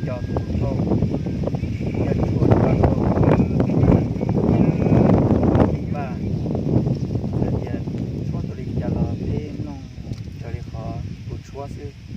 Cov tub rau, yog tshuaj tau rau, peb noj li npaj, hais tias tshuaj tau li cas los peb noj raws li qhov tus tshuab xwb.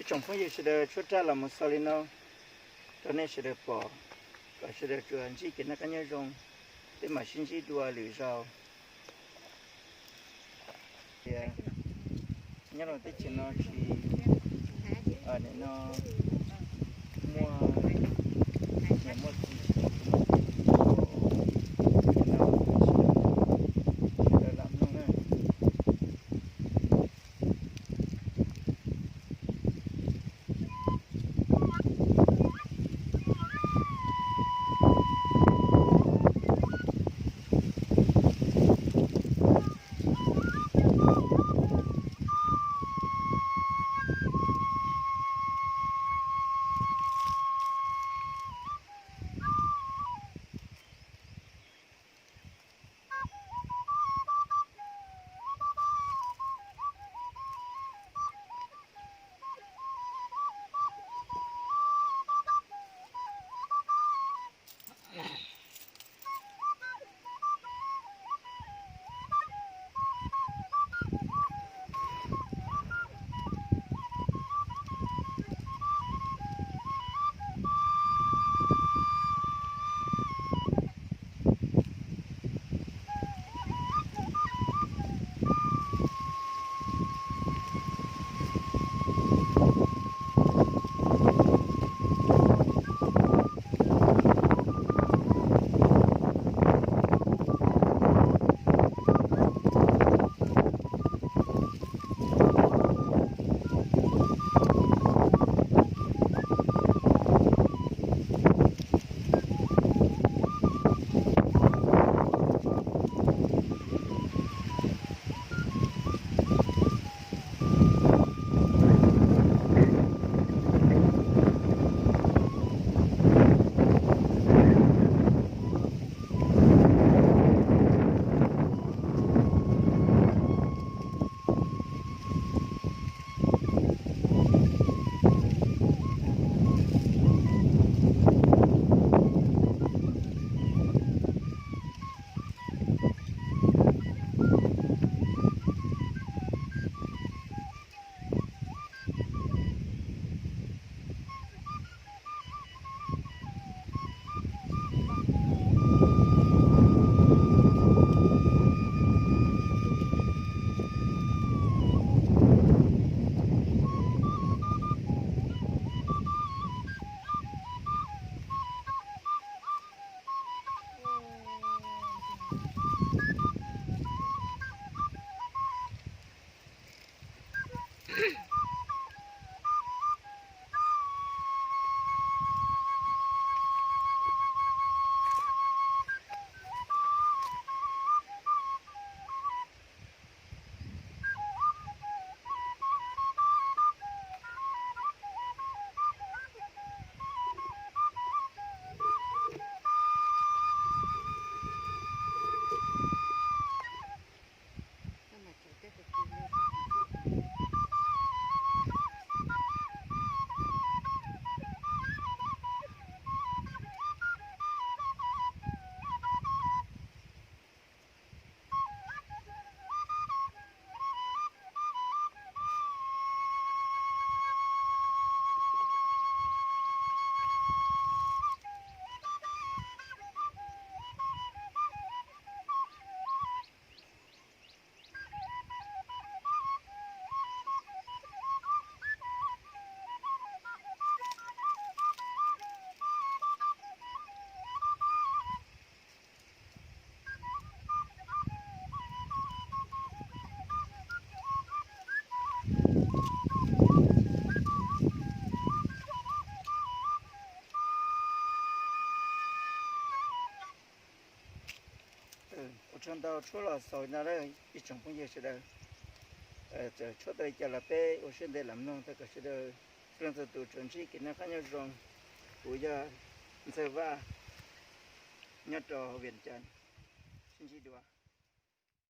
Tsoom phooj ywg sawv daws, tshuab raj los mus xaus li no rau nej sawv daws pom, kom sawv daws tsuas ntsib kev noj qab nyob zoo, peb mam sib ntsib dua lwm zaus. Tias nyob rau teb chaws no tsis, nim no muaj niam muaj txiv tsis tau, tsis tau lam mloog na. Ua tsaug ntau, tshuab los xaus no ib tsoom phooj ywg sawv daws. Txawm tshuab tau li cas los peb ua siab ntev lam mloog, thov kom sawv daws txhua leej txhua tus tsuas ntsib kev noj qab nyob zoo. Kuv yog Ntxawg Vaj, nyob rau Vias Cas, sib ntsib dua.